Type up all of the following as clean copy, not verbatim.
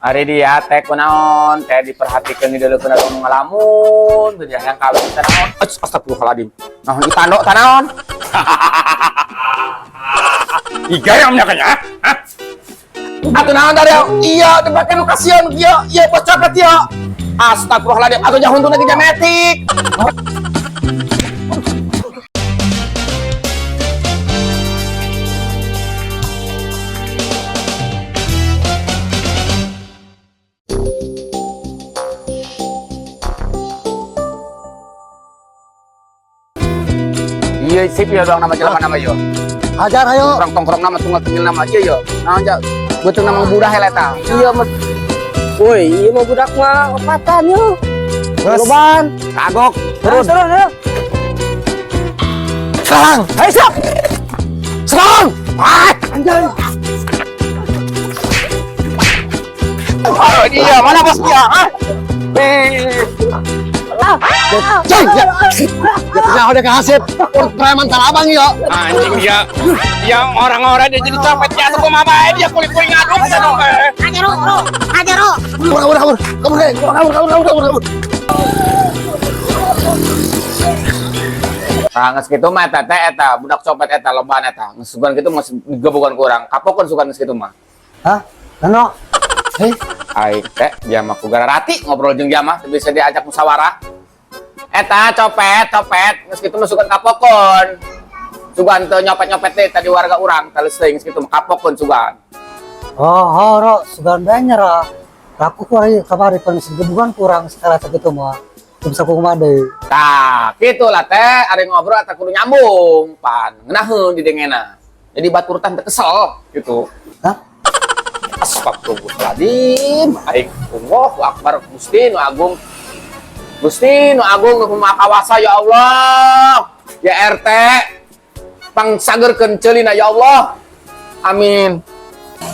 Ari dia teh kunaon teh diperhatikeun di dulu kuna nu ngalamun teu yang kawin teh naon. Astagfirullahaladzim. Naon ieu tando teh naon? Ih, gayamnya kayaknya. Hah? Atuh naon dari iya dibake nu kasihan ieu ieu bos copet ieu. Astagfirullahaladzim, atuh jauh untungna tiga metik. Iya sip ya doang nama jelema nama yo. Hajar ayo. Tongkrong tongkrong nama tunggal tinggal nama iya yo. Naon ja beuteung nama budak heula eta. Iya mah. Woi, iya mah budak mah opatan yo. Terus. Loban. Kagok. Turun, turun, turun. Serang. Ayo siap. Serang. Ah, Anjay. Oh, dia mana bos dia? Hah? Eh. Ceng, ya. Ya udah kasih. Preman tanah abang yo. Anjing dia. Yang orang-orang dia jadi copet ya tuh kumaha bae dia kulit-kulit ngaduk ya dong. Ajar ro, ro, ajar ro. Kabur, kabur, kabur. Kabur, kabur, kabur, kabur, kabur, kabur. Tah geus kitu mah eta teh eta budak copet eta lobaan eta. Geus sugan kitu geus digebukan ku urang. Kapokeun sugan geus kitu mah. Hah? Nano. Hei, Aing teh dia mah ku gararati ngobrol jeung dia mah teu bisa diajak musyawarah. Eta copet, copet geus kitu mah sugan kapokeun. Sugan teu nyopet-nyopet teh tadi warga urang teh geus kitu mah kapokeun sugan. Oh, oh, ro, sugan banyak ro. Aku kurang kamari pan gebukan kurang secara sakitu mah. Teu bisa kumaha deui. Tah, kitu lah teh ari ngobrol eta kudu nyambung, pan ngeunaheun di dengena. Jadi batur teh kesel gitu. Hah? Astagfirullahaladzim, aing Allahu Akbar, Gusti nu agung. Gusti nu agung nu maha kawasa ya Allah. Ya RT pangsageurkeun ceulina ya Allah. Amin.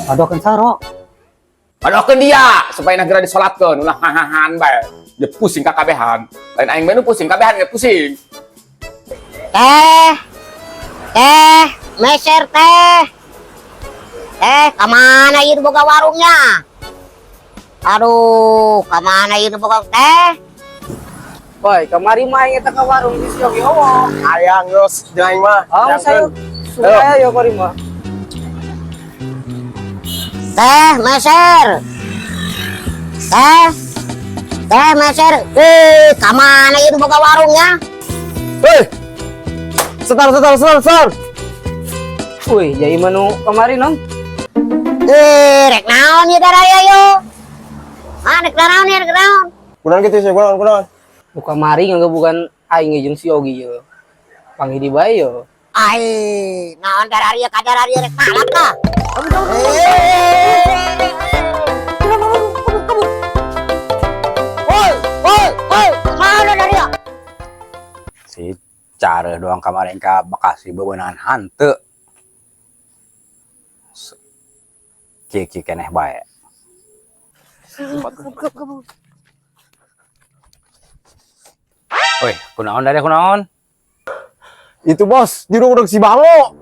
Adokeun saro. Adokeun dia supaya negara disolatkeun ulah hahahan bae. Dia pusing kakabehan. Lain aing bae nu pusing kabehan ge pusing. Teh, teh, meser teh. Teh, kemana ieu boga warungnya? Aduh, kemana ieu boga teh? Woi, kamari mah aing eta ka warung di Siogi eueuh. ayang geus jeung aing mah. Ah, saya suka ya kamari mah. Teh, meser. Teh, teh, meser. Eh, kemana ieu boga warungnya? Hei. Setar, setar, setar, setar. Wih, jadi menu kamari non. Eh, rek naon ieu daraya yo? Ah, rek naon ieu, rek naon? Kunaon kitu sih, kunaon, kunaon. Nu kamari bukan aing jeung si Yogi ye. Panggil di bae yo. Ai, naon dararia ka dararia rek malak tah? Eh, woi, woi, woi, mana daria? Si cara doang kemarin ke Bekasi bebenangan hante. Kiki keneh bae. Woi, kunaon dari kunaon? Itu bos, juru udah si Bango.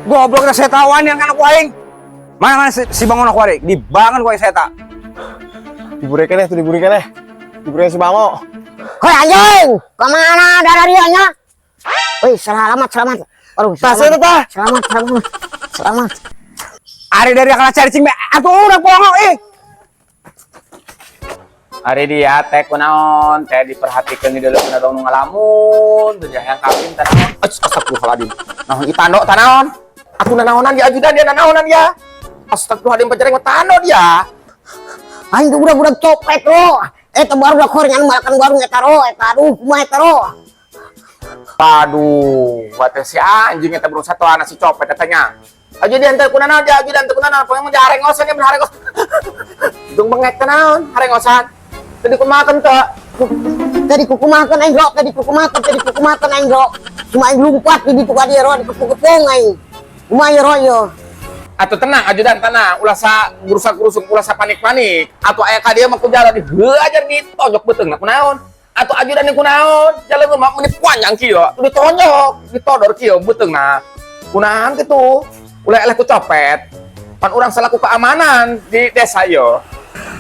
Goblok dah setawan yang anak aing. Mana mana si bangun aku ari? Dibangun ku aing seta. Diburikan deh, tuh diburikan deh. Diburikan si Bango. Hoi anjing, kemana dararianya? Woi, selamat, selamat. Aduh, Tasnya selamat, tah. selamat, selamat, selamat. Ari dari akal cari cing bae. Atuh urang pongo ih. Ari dia teh kunaon teh diperhatikeun di dulu kuna nu ngalamun teu yang kawin teh naon. Astagfirullahaladzim. Naon ieu tando teh naon? Atuh nanaonan dia ajudan dia nanaonan dia. Astagfirullahaladzim pacareng mah tando dia. Aing tuh budak-budak copet lo. Eta baru dah koreng anu malakan warung eta ro, eta aduh kumaha eta ro. Aduh, bate si anjing eta burung satu anak si copet eta nya. Ajudan teh kunaon dia ajudan teh kunaon poe mah harengosan ya bener harengos. Dung bengek teh naon harengosan. Tadi kumahakeun teh? Tadi kukumahakeun aing ro, tadi kukumahakeun, tadi kukumahakeun aing ro. Cuma aing lumpat di ditu ka dieu ro, dikepung-kepung aing. Kumaha ieu ro ieu? Atuh tenang ajudan tenang, ulah sa gurusak-gurusuk, ulah sa panik-panik. Atuh aya ka dieu mah ku jalan di heuh ajar ditonjok beuteung na kunaon. Atuh ajudan kunaon, jalan mah meuni panjang kieu, atuh ditonjok, ditodor kieu beuteung na. Kunaon kitu? Ulah eleh ku copet. Pan urang selaku keamanan di desa ieu.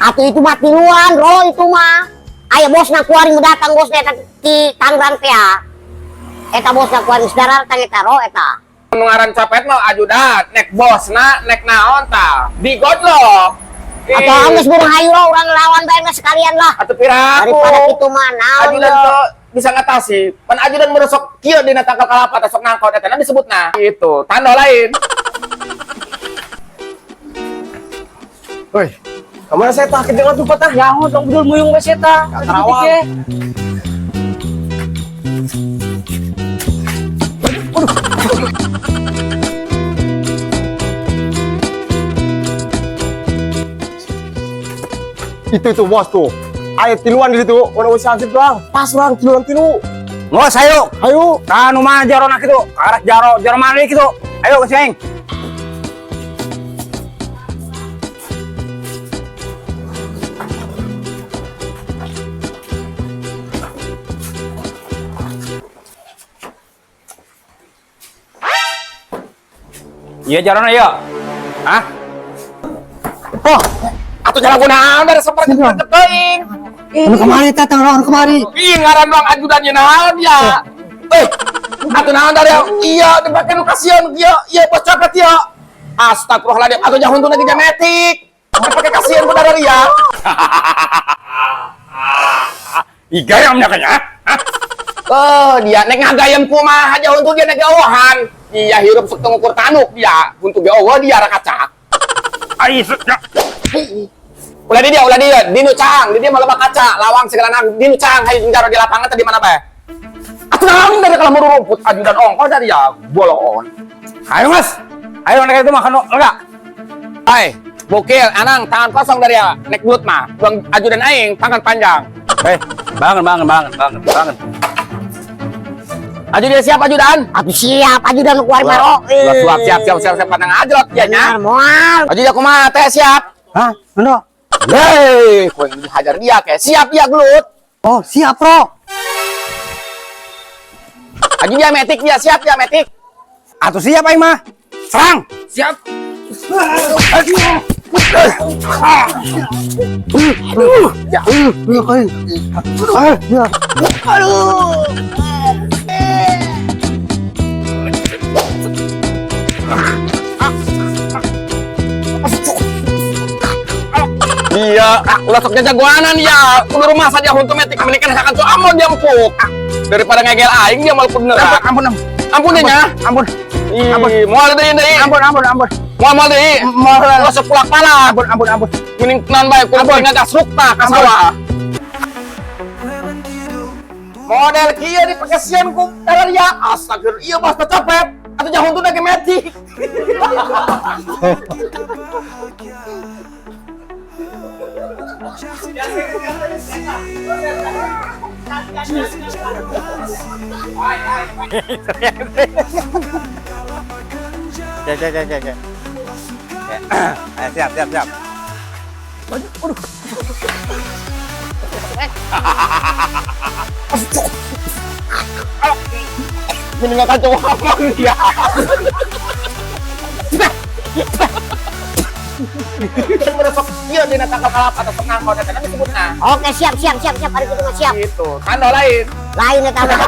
Atuh itu mah tiluan, Ro, itu mah. Aya bosna kuari nu datang, bosna eta ti Tangerang teh. Eta bosna kuari geus daratang eta, Ro, eta. Nu ngaran copet mah ajudan, nek bosna, nek naon tah. Digodlok. Atau geus burung hayu, Ro, urang lawan bae mah sekalian lah. Atuh piraku. Daripada kitu mah naon Ajudan yo. tuh bisa ngatasi. Pan ajudan merosok kieu dina tangkal kalapa teh sok ngangkot eta na disebutna. Gitu. Tanda lain. Woi, kemana saya tak kejangan tuh patah? Ya tong bedul muyung bae eta. Karawang. Itu itu bos tuh. Ayo tiluan di situ. Orang usia hansip doang. Pas orang tiluan tilu. Ngos ayo. Ayo. Kanu mana jaro nak itu? Karak jaro, jaro mana gitu? Ayo ke sini. Iya jarona iya. Hah? Oh, atuh jalan gunaon dari seperti teuing. Anu kemari tatang, Ro, anu kemari. Ih, ngaran doang ajudan ye naon ya. Atuh naon dari iya dipake nu kasihan ieu, ieu bos copet ieu. Astagfirullahaladzim, atuh jahun tuh lagi jametik. Dipake kasihan ku dari ya. Ih gayamnya kayaknya. Hah? Oh, dia nek ngagayam kumaha jahun tuh dia nek gaohan. Iya hirup sok ngukur tanuk dia, untuk gaoh dia rakacak. Ai, ya. Ulah dia, dinu caang, di dia malah kaca, lawang segala nang, dinu caang, hayu jaro di lapangan tadi mana bae. Atuh naon dari kalau mau rumput ajudan ongkoh dari ya boloon. Ayo mas, ayo nek itu makan lega. Hai, bokil, anang, tangan kosong dari ya, nek belut mah, buang ajudan aing, tangan panjang. Bangun, bangun, bangun, bangun, bangun. Ajudan siap ajudan? Atuh siap ajudan kuari mah, Ro. Ulah suap, siap, siap, siap, siap, pandang ajrot ya nya. Benar, moal. Ajudan kumaha teh siap? Hah? Anu? Hei, kowe hajar dia kayak siap ya gelut. Oh, siap, Ro. Ajudan dia metik dia siap ya metik. Atuh siap aing mah. Serang. Siap. Ya. Iya, kai. Ah, ya. Iya, ulah sok jagoanan ya. Kudu rumah saja huntu metik mendingan hakan tuh amon dia empuk. Daripada ngegel aing dia malah kudu nerak. Ampun, ampun. Ampun deh nya. Ampun. Ampun. Moal deui deui. Ampun, ampun, ampun. Moal moal deui. Moal. Ulah sok pulak pala. Ampun, ampun, ampun. Mending naon bae kudu ngagasruk tah ka sawah. Model kieu dipakesian ku ya. Astagfirullah, ieu bos copet. Atuh jahun tuh ge metik. Oke, oke, oke, oke. Ayo, siap, siap, siap. Meninggalkan cowok abang dia. Merosok iya dina tangkal kalapa atau pengangkot eta disebutna. Oke, siap, siap, siap, siap. Ari kitu mah siap. Gitu. Tanda lain. Lain eta mah.